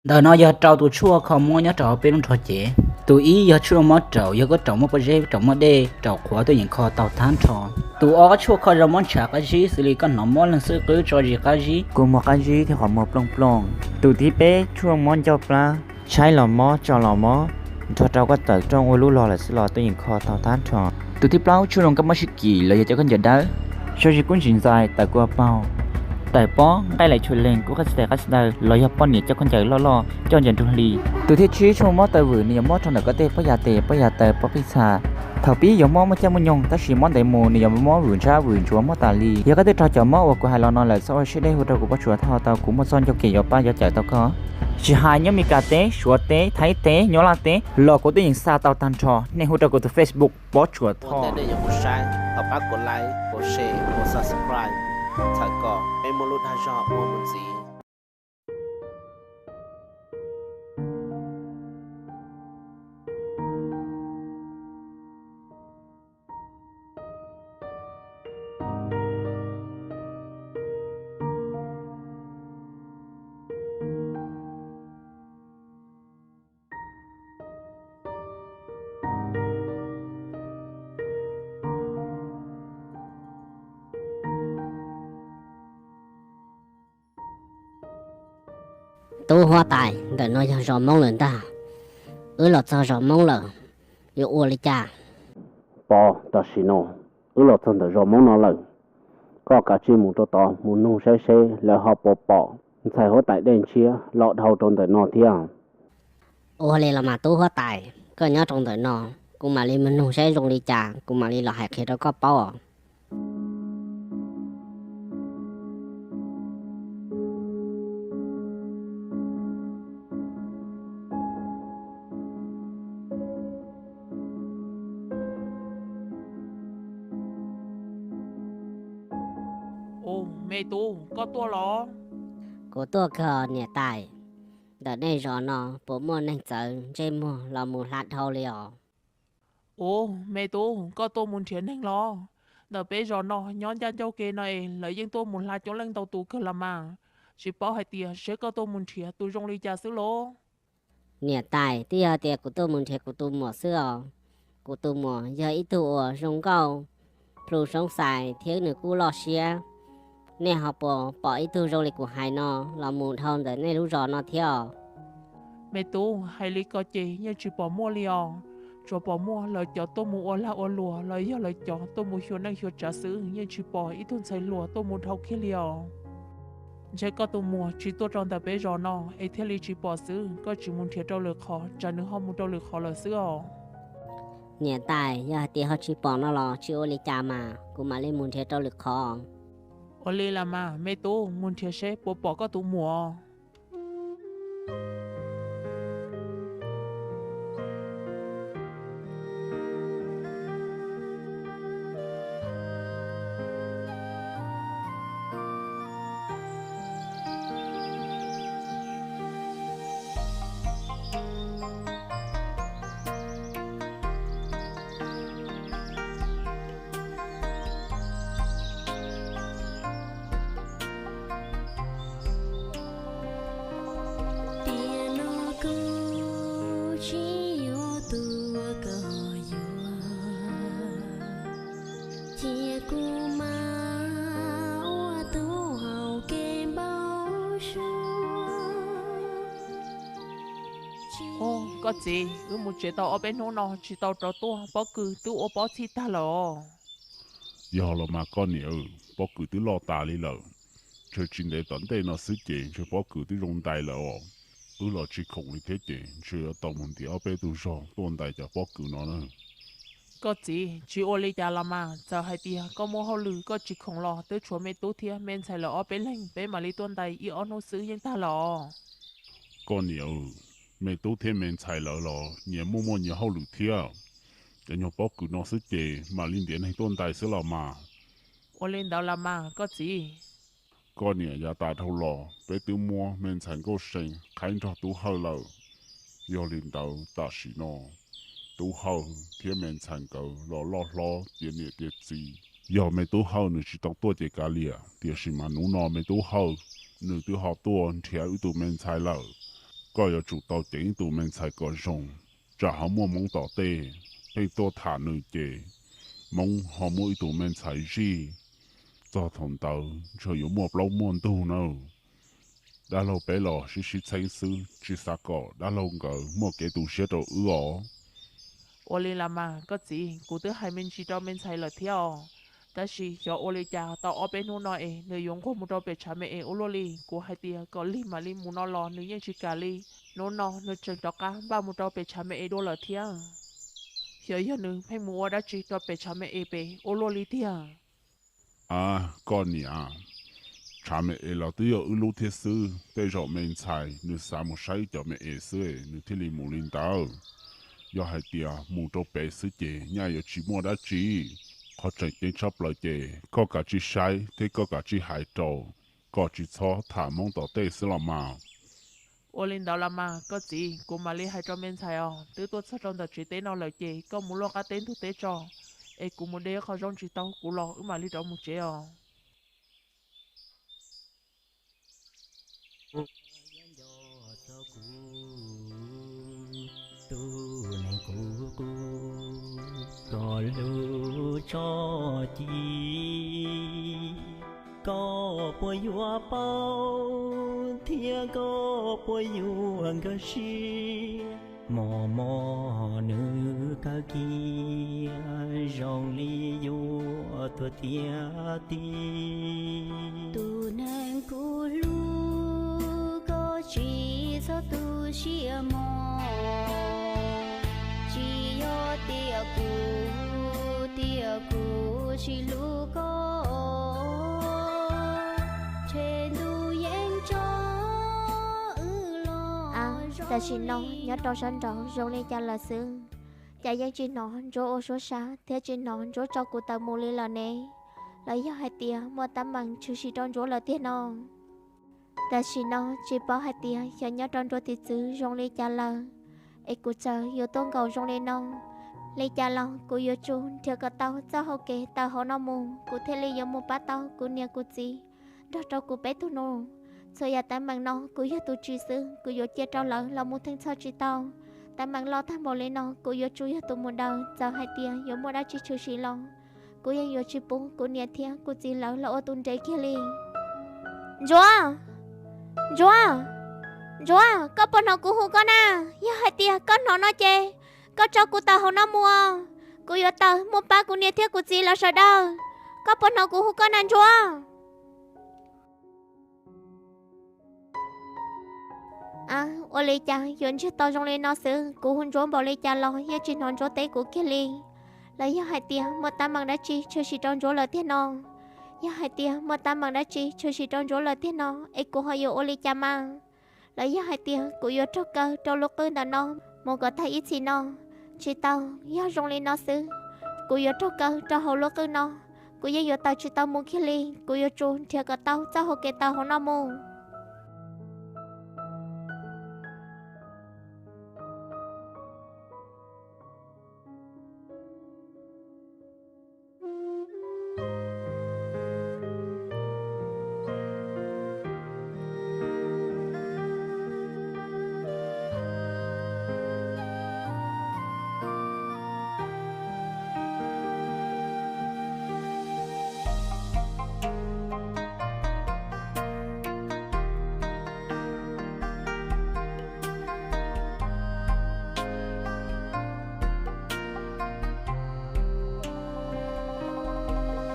Ntawm no yog rau tus tshuaj kho mob nyob rau hauv peb lub nrog cev. Tus ib yog tshuaj mob raum, yog koj raum muaj pob zeb, raum muaj dej, raum qhuav tuaj yeem kho tau thab nrho. Tus ob tshuaj kho zoo mob ntshav qab zib, xws li koj hnov mob leeg xwb qwb tso zis qab zib, kua muag qab zib thiab qhov muag plooj plooj. Tus thib peb tshuaj mob ncauj plab, tshaib los mob, tsaus los mob, nrog rau koj tawm rooj ua lub log lawm xwb los tuaj yeem kho tau thab nrho. Tus thib plaub tshuaj zoo kab mob sib kis los yog cov khaub ncaws dawb, so zis kub ntsis ntxais, tawm kua paug, tawm pob nqaij laim tshua leeg, kub qab txi tais qab txi taw los yog poj niam coj khaub ncaws loj loj, coj ncaws nrug hli. Tus thib tsib tshuaj mob taw vwm, nws yuav mob rau ntawm koj tej pob ya tes, pob ya taw, pob pij txha. Thaum pib yuav mob muaj caij muaj nyoog, tab sis mob ntev mus nws yuav mob vwm ntsab vwm ntsuav mob tas li. Yog koj twb raug cov mob uas kuv hais los no lawm, txhob ua siab deb, hu rau kuv pob tsuas thauj tau, kuv muaj txoj ncauj kev yuav pab yuav cawm tau koj. Tsis hais nyob Mes Kas teb, Suav teb, Thaib teb, Nyab Laj teb los kuv twb yeej xa tau tag nrho, nej hu rau kuv tus Facebook pob tsuas thauj. Ua ntej nej yuav mus saib, thov pab kuv like, kuv share, kuv subscribe, txhawm kom peb muaj lub dag zog ua mus ntxiv. Tub huab tais, ntawm no yog zos Hmoob lawm ntag. Wb los txog zos Hmoob lawm, yuav ua li cas? Pog, tam sim no wb los txog ntawm zos Hmoob no lawm. Koj kav tsij mus rau tod mus nug saib seb lawv ho puas pom ntxhais huab tais Dej Ntshiab los dhau rau ntawm no thiab. Ua li los mas tub huab tais, koj nyob rau ntawm no, kuv mam li mus nug saib zoo li cas kuv mam li los hais qhia rau koj paub. Ua, me tub, koj tuaj los? Kuv tuaj kawg niam tais. Ntawm nej zos no puas muaj neeg txawv ntsej muag los mus hla dhau li os? Ua, me tub, koj tuaj mus nrhiav neeg los? Ntawm peb zos no nyob ncaj ncauj ke no es lawv yeej tuaj mus hla coob leej ntau tus kawg los mas. Tsis paub hais tias seb koj tuaj mus nrhiav tus zoo li cas xwb los? Niam tais, twb yog tias kuv tuaj mus nrhiav kuv tus muam xwb os. Kuv tus muam yog ib tug uas zoo nkauj, plhu soob xais thiab nws kuj loj siab. Nej ho puas pom ib tug zoo li kuv hais no los mus dhau ntawm nej lub zos no thiab os? Me tub, hais li ko ces yeej tsis pom muaj li os. Tsuas pom muaj lawv cov tuaj mus ua lag ua luam los yog lawv cov tuaj mus xyuas neej xyuas tsav xwb, yeej tsis pom ib tug ntxhais hluas tuaj mus dhau kiag li os. Ntshe koj tus muam tsis tuaj rau ntawm peb zos no es thiaj li tsis pom xwb, koj tsis mus nrhiav rau lwm qhov tsam nws ho mus rau lwm qhov lawm xwb os. Niam tais, yog hais tias ho tsis pom no los tsis ua li cas mas kuv mam li mus nrhiav rau lwm qhov. Ua li los mas me tub, mus nrhiav seb puas pom koj tus muam. Tiam no kuv tsis yog tus uas koj yuav, cia kuv mam ua tus haus kev npau suav. Ua, koj txiv, wb mus tsev tau ob peb hnub no tsis tau rov tuaj, pob kws twb ua pob txhij tag lawm os. Yog los mas koj niam, pob kws twb loj tas li lawm. Ntshe tsis ntev tom ntej no xwb ces ntshe pob kws twb zoo ntais lawm os. Wb los tsis khoom li thiab ces ntshe yuav tau mus ntiav ob peb tug zog tuaj ntais cov pob kws no na. Koj txiv, tsis ua li cas los mas, txawm hais tias koj muaj hauj lwm koj tsis khoom los twb tshuav me tub thiab me ntxhais lawv ob peb leeg, peb mam li tuaj ntais ib ob hnub xwb yeej tag los. Koj niam, me tub thiab me ntxhais lawv los nyias muaj muaj nyias hauj lwm thiab. Cov nyuag pob kws no xwb ces mam li ntiav neeg tuaj ntais xwb los mas. Ua li ntawd los mas koj txiv. Koj niam, yav tas dhau los peb twb muab me ntxhais Nkauj See qhaib nrog Tub Hawj lawm. Yog li ntawd tam sim no Tub Hawj thiab me ntxhais nkawd los loj hlob tiav niam tiav txiv. Yog me Tub Hawj nws tsis tau tuaj ces kav liam, tiam sis mas hnub no me Tub Hawj nws twb ho tuaj nrhiav wb tus me ntxhais lawm. Koj yuav tsum tau ceev ib tug me ntxhais kom zoo, tsam ho muaj Hmoob tom tej pheej tuaj tham nws ces Hmoob ho muab ib tug me ntxhais zij, txog thaum ntawd ntshe yuav muaj plaub muaj ntug nawb. Dab laug peb los sib sib txheeb xwb, tsis xav kom dab laug nkawd muaj kev tu siab rau wb os. Ua li los mas koj txiv, kuv twb hais me ntsis rau me ntxhais lawm thiab os, tab sis xyov ua li cas tau ob peb hnub no es nws yuav nquag mus rau pem tshav me es ua luaj li. Kuv hais tias kom lig mam li mus no los nws yeej tsis kam li. Hnub no nws tseem rov qab npaj mus rau pem tshav me es dua lawm thiab. Xyov yog nws pheej mus ua dab tsi rau pem tshav me es pem ua luaj li tiag. Av, koj niam, tshav me es los twb yog wb lub thiab xwb, tej zaum me ntxhais nws xav mus saib cov me es xwb nws thiaj li mus li ntawd. Yog hais tias mus rau pem xwb ces nyaj yuav tsis muaj dab tsi. Qhov tseem ceeb tshaj plaws ces koj kav tsij saib thiab koj kav tsij hais rau, kom tsis txhob tham Hmoob tom tej xwb los mas. Ua li ntawd los mas koj txiv, kuv mam li hais rau me ntxhais os. Twb tuaj txog rau ntawm tsev teb no lawm ces koj mus luaj qab teb ntug teb tso, es kuv mus de qhov zoo tsis tau kuv los wb mam li rov mus tsev os. Tus neeg kuv koj lub tso ci, koj puas yuav paub thiab koj puas yuav nkag siab? Mos mos nws kawg kiag zoo li yuav tuag tiag tiag. Tus neeg kuv hlub, koj tsis txhob tu siab mog, tsis yog tias kuv, tias kuv tsis hlub koj, tshem ntuj yeej tso wb los. Tam sim no nyob rau sab nraud zoo li cas lawm xwb? Cas yeej tsis hnov Ntsuab ua suab sab thiab tsis hnov Ntsuab tso kuv tawm mus li lawm ne? Los yog hais tias muaj teeb meem tshwm sim rau Ntsuab lawm tiag no? Tam sim no tsis paub hais tias xyov nyob rau Ntsuab tus txiv zoo li cas lawm, es kuv txawm yuav tuaj nkaum zoo li no. Li cas los kuv yuav tsum nrhiav kom tau txoj hau kev tawm hauv no mus, kuv thiaj li yuav mus pab tau kuv niam kuv txiv nrog rau kuv peb tug nus. Txhua yam teeb meem no kuv yog tus tsim xwb, kuv yuav cia rau lawv los mus theej txhoj tsis tau. Teeb meem loj tag npaum li no kuv yuav tsum yog tus mus daws, txawm hais tias yuav muaj dab tsi tshwm sim los kuv yeej yuav tsis pub kuv niam thiab kuv txiv lawv los ua tus nres kiag li. Ntsuab! Ntsuab! Ntsuab, koj puas hnov kuv hu koj na? Yog hais tias koj hnov no ces koj tso kuv tawm hauv no mus. Kuv yuav tawm mus pab kuv niam thiab kuv txiv lawv sawv daws. Koj puas hnov kuv hu koj na Ntsuab? Ab, ua li cas yuav ntsiag to zoo li no xwb, kuv hu Ntsuab npaum li cas los yeej tsis hnov Ntsuab teb kuv kiag li. Los yog hais tias muaj teeb meem dab tsi tshwm sim rau Ntsuab lawm tiag no? Yog hais tias muaj teeb meem dab tsi tshwm sim rau Ntsuab lawm tiag no, es kuv ho yuav ua li cas mas? Los yog hais tias kuv yuav raug kaw rau lub qwj ntawm no mus kom tag ib txhis no? Tsis tau, yog zoo li no xwb, kuv yuav raug kaw rau hauv lub qwj no, kuv yeej yuav tawm tsis tau mus kiag li. Kuv yuav tsum nrhiav kom tau txoj hau kev tawm hauv no mus.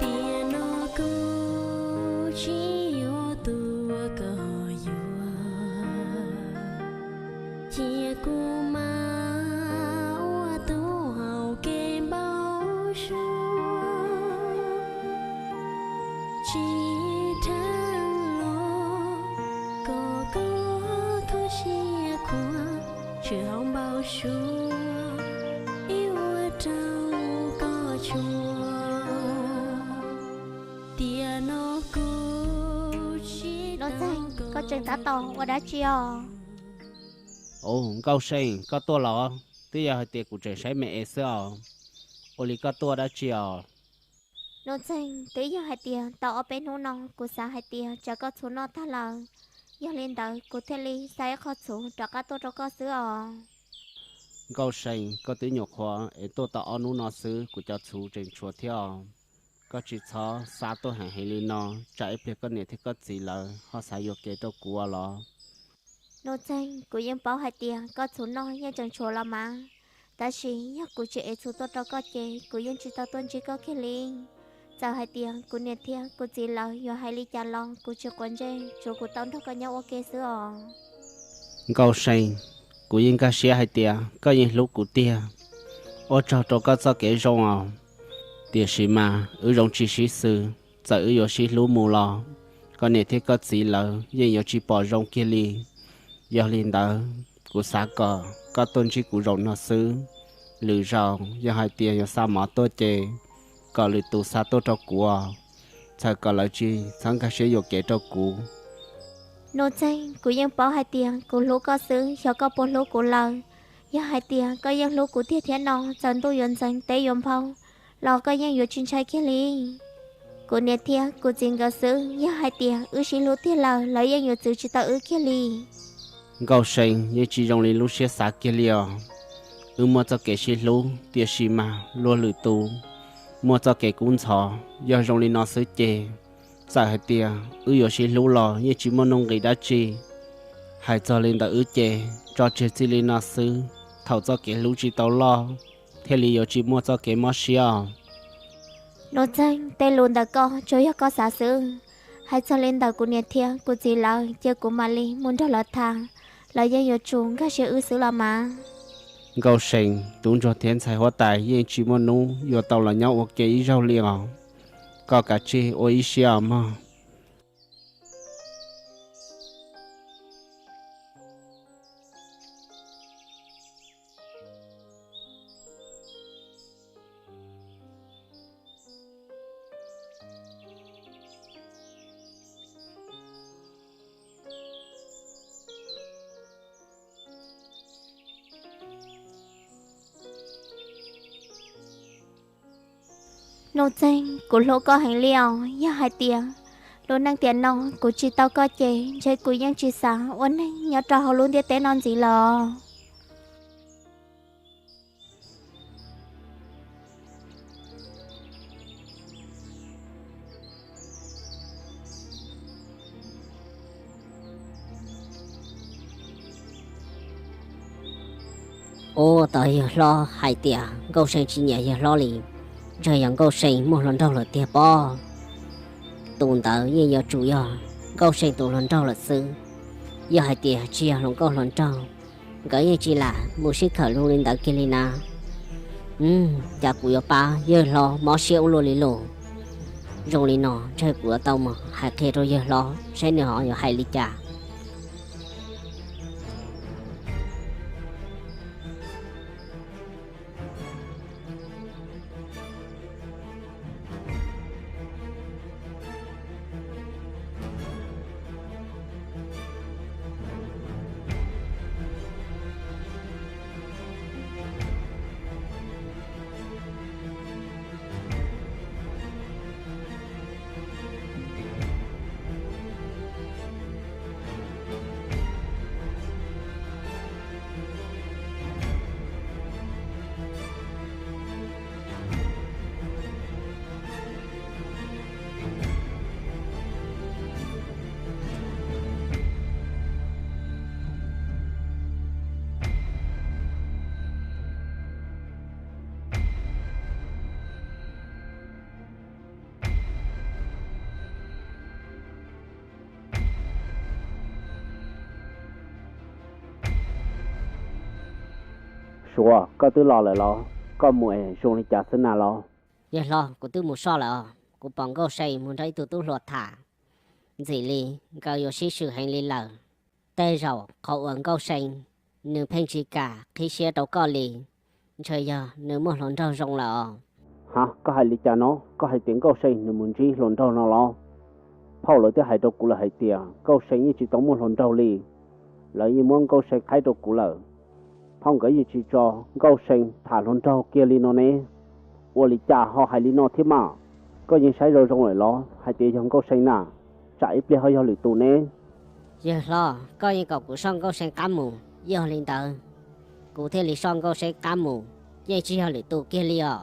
Tiam no kuv tsis yog tus uas koj yuav, cia kuv mam ua tus hau kev npau suav. Tsis dheev los kom koj kho siab khuav, tsis hau npau suav ib ua rau koj tsuaj. Tiam no kuv tsis Nuj Txeeg, koj tseem tab tom ua dab tsi os? Au, Nkauj See, koj tuaj los? Twb yog hais tias kuv tseem saib me es xwb os. Ua li koj tuaj dab tsi os? Nuj Txeeg, twb yog hais tias tau ob peb hnub no kuv xav hais tias tsam koj txhuv noj tag lawm, Yog li ntawd kuv thiaj li xa ib qho txhuv rov qab tuaj rau koj xwb os. Nkauj See, koj twb nyuam qhuav es tuaj tau ob hnub no xwb kuv cov txhuv tseem tshuav thiab os. Koj tsis txhob xa tuaj heev heev li no, tsam ib pliag koj niam thiab koj txiv lawv ho xav yuam kev rau kuv los. Nuj Txeeg, kuv yeej paub hais tias koj txhuv noj yeej tseem tshuav los mas, tab sis yog kuv tsis ev txhuv tuaj rau koj ces kuv yeej tsis tau tuaj ntsib koj kiag li. Txawm hais tias kuv niam thiab kuv txiv lawv yuav hais li cas los kuv tsis quav ntsej, tsuav kuv tau nrog koj nyob ua ke xwb os. Nkauj See, kuv yeej nkag siab hais tias koj yeej hlub kuv tiag, ua tsaug rau koj txoj kev zoo os. Tiam sis mas wb zoo tsis sib xws, txawm wb yuav sib hlub mus los koj niam thiab koj txiv lawv yeej yuav tsis pom zoo kiag li. Yog li ntawd, kuv xav kom koj tuaj ntsib kuv zaum no xwb. Lwm zaus yog hais tias yuav xa mov tuaj ces kom lwm tus xa tuaj rau kuv, txhawm kom lawv tsis txhob nkag siab yuam kev rau kuv. Nuj Txeeg, kuv yeej paub hais tias kuv hlub koj xwb, xyov koj puas hlub kuv lawm. Yog hais tias koj yeej hlub kuv tiag thiab no, txawm ntuj yuav ntxeev teb yuav nphau los koj yeej yuav tsis ntshai kiag li. Kuv niam thiab kuv txiv nkawd xwb, yog hais tias wb sib hlub tiag lawm, lawv yeej yuav txwv tsis tau wb kiag li. Nkauj See, yeej tsis zoo li lub siab xav kiag li os. Wb muaj txoj kev sib hlub, tiam sis mas luag lwm tus muaj txoj kev kub ntxhov. Yog zoo li no xwb ces txawm hais tias wb yuav sib hlub los yeej tsis muaj nuj nqis dab tsi. Hais txog li ntawm wb ces tso tseg txij li no xwb, thaum txoj kev hlub tsis tau loj thiaj li yuav tsis muaj txoj kev mob siab os. Nuj Txeeg, tej lus ntawm koj tsuas yog koj xav xwb. Hais txog li ntawm kuv niam thiab kuv txiv lawv ces kuv mam li mus nrog lawv tham, lawv yeej yuav tsum nkag siab wb xwb los mas. Nkauj See, tub ntsuag thiab ntxhais huab tais yeej tsis muaj hnub yuav tau los nyob ua ke ib zaug li os. Koj kav tsij ua ib siab os mog. Nuj Txeeg, kuv hlub koj heev li os. Yog hais tias lub neej tiam no kuv tsis tau koj ces ntshe kuv yeej tsis xav ua neeg nyob rau hauv lub ntiaj teb no ntxiv los. Ua tau yawg hlob hais tias Nkauj See tsis nyiam yawg hlob li, ntshe yog Nkauj See muaj hluas nraug lawm tiag pob. Tus ntawd yeej yuav tsum yog Nkauj See tus hluas nraug lawm xwb. Yog hais tias tsis yog hluas nkauj hluas nraug, nkawd yeej tsis lam mus sib khawm zoo li ntawd kiag li na. Cas kuv yuav pab yawg hlob mob siab ua luaj li los. Zoo li no ntshe kuv yuav tau mus hais qhia rau yawg hlob saib nws ho yuav hais li cas. Suav, koj twb los lawm los? Koj mus es zoo li cas xwb na los? Yawg hlob, kuv twb mus soj lawm os. Kuv pom Nkauj See mus nrog ib tug tub hluas tham ntxim li, nkawd yuav sib swm heev li lawm. Tej zaum qhov uas Nkauj See nws pheej tsis kam qhib siab rau koj li, ntshe yog nws muaj hluas nraug zoo lawm os. Ha, koj hais li cas no? Koj hais tias Nkauj See nws mus ntsib hluas nraug no los? Phauj lawv twb hais rau kuv lawm hais tias Nkauj See yeej tsis tau muaj hluas nraug li. Lawv yeej muab Nkauj See qhaib rau kuv lawm. Phauj nkawd yeej tsis tso Nkauj See tham hluas nraug kiag li no ne. Ua li cas ho hais li no thiab mas? Koj yeej saib zoo zoo lawm los hais tias yog Nkauj See na, tsam ib pliag ho yog lwm tus ne? Yawg hlob, koj yeej kom kuv soj Nkauj See qab mus, yog li ntawd kuv thiaj li soj Nkauj See qab mus, yeej tsis yog lwm tus kiag li os.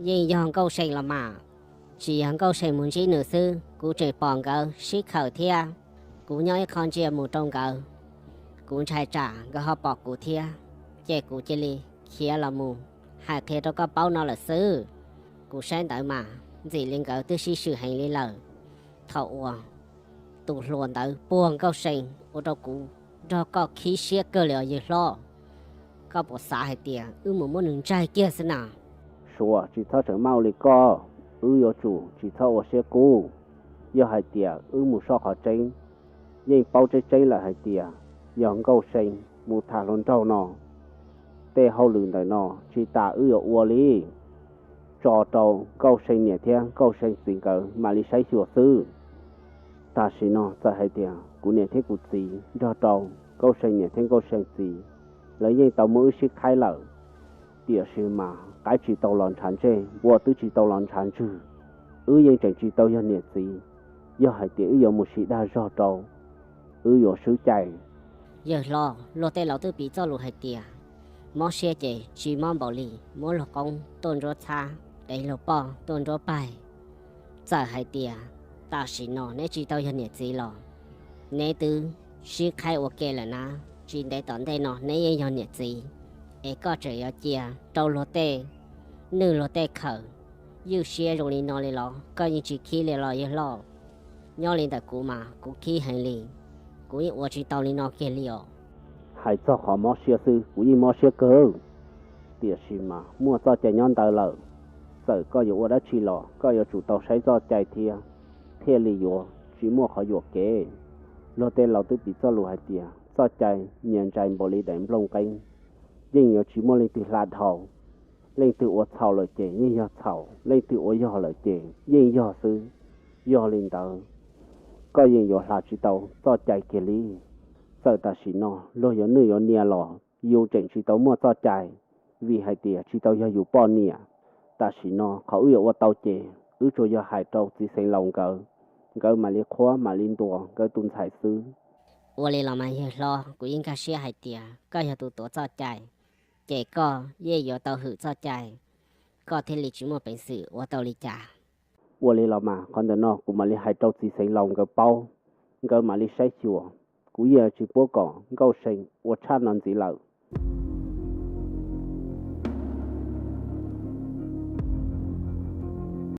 Yeej yog Nkauj See los mas, tsis yog Nkauj See mus ntsib nws xwb, kuv tseem pom nkawd sib khawm thiab. Kuv nyob ib qho ntsia mus rau nkawd, kuv ntshai tsam nkawd ho pom kuv thiab, ces kuv cia li khiav los mus hais qhia rau koj paub no lawm xwb. Kuv saib ntawd mas ntxim li nkawd twb sib swm heev li lawm. Thaum uas tus hluas ntawd puag Nkauj See ua rau kuv nrog koj khib siab kawg li os yawg hlob. Koj puas xav hais tias wb mus muab nws ntsaig kiag xwb na? Suav, tsis txhob tseem maj ua li koj, wb yuav tsum tsis txhob ua siab kub. Yog hais tias wb mus soj qhov tseeb, yeej paub tseeb tseeb lawm hais tias yog Nkauj See mus tham hluas nraug no, tej hauj lwm ntawm no tsis tas wb yuav ua li, tso rau Nkauj See niam thiab Nkauj See txiv nkawd mam li saib xyuas xwb. Tam sim no txawm hais tias kuv niam thiab kuv txiv nrog rau Nkauj See niam thiab Nkauj See txiv, lawv yeej tau muab wb sib qhaib lawm, tiam sis mas qaib tsis tau los ntshav ntsej, npua twb tsis tau los ntshav ntswg. Wb yeej tseem tsis tau yog niam txiv, yog hais tias wb yuav mus siv dag zog rau, wb yuav swb cai. Yawg hlob, luag tej laus twb piv txoj lus hais tias mob siab ces tsis mob npaum li muab luag qoob tuaj nruab txhab, es luag poj tuaj nruab paig. Txawm hais tias tam sim no neb tsis tau yog niam txiv los neb twb sib qhaib ua ke lawm na, tsis ntev tom ntej no neb yeej yog niam txiv, es koj tseem yuav cia rau luag tej nwj luag tej khawm ywj siab zoo li no li los koj yeej tsis khib li los yawg hlob? Nyob li ntawm kuv mas kuv khib heev li, kuv yeej ua tsis tau li no kiag li os. Hais txog qhov mob siab xwb kuv yeej mob siab kawg, tiam sis mas muaj txoj cai nyob ntawd lawm, txawm koj yuav ua dab tsi los koj yuav tsum tau saib txoj cai thiab, thiaj li yuav tsis muaj qhov yuam kev. Luag tej laus twb piv txoj lus hais tias txoj cai nyias ntsais npaum li daim nplooj nqeeb, yeej yuav tsis muaj leej twg hla dhau. Leej twg ua txhaum lawm ces yeej yog txhaum, leej twg ua yog lawm ces yeej yog xwb. Yog li ntawd, koj yeej yuav hla tsis tau txoj cai kiag li. Txawm tam sim no luag yuav nwj yuav nias los yus tseem tsis tau muaj txoj cai, vim hais tias tsis tau yog yus poj niam. Tam sim no qhov wb yuav ua tau ces wb tsuas yog hais rau txiv xeev laus nkawd, nkawd mam li qhuab mam li ntuas nkawd tus ntxhais xwb. Ua li los mas yawg hlob, kuv yeej nkag siab hais tias koj yog tus tuav txoj cai, ces koj yeej yuav tau hwm txoj cai, koj thiaj li tsis muaj peev xwm ua tau li cas. Ua li los mas qhov ntawm no kuv mam li hais rau txiv xeev laus nkawd paub, nkawd mam li saib xyuas. Kuv yeej tsis pub kom Nkauj See ua tshaj no ntxiv lawm.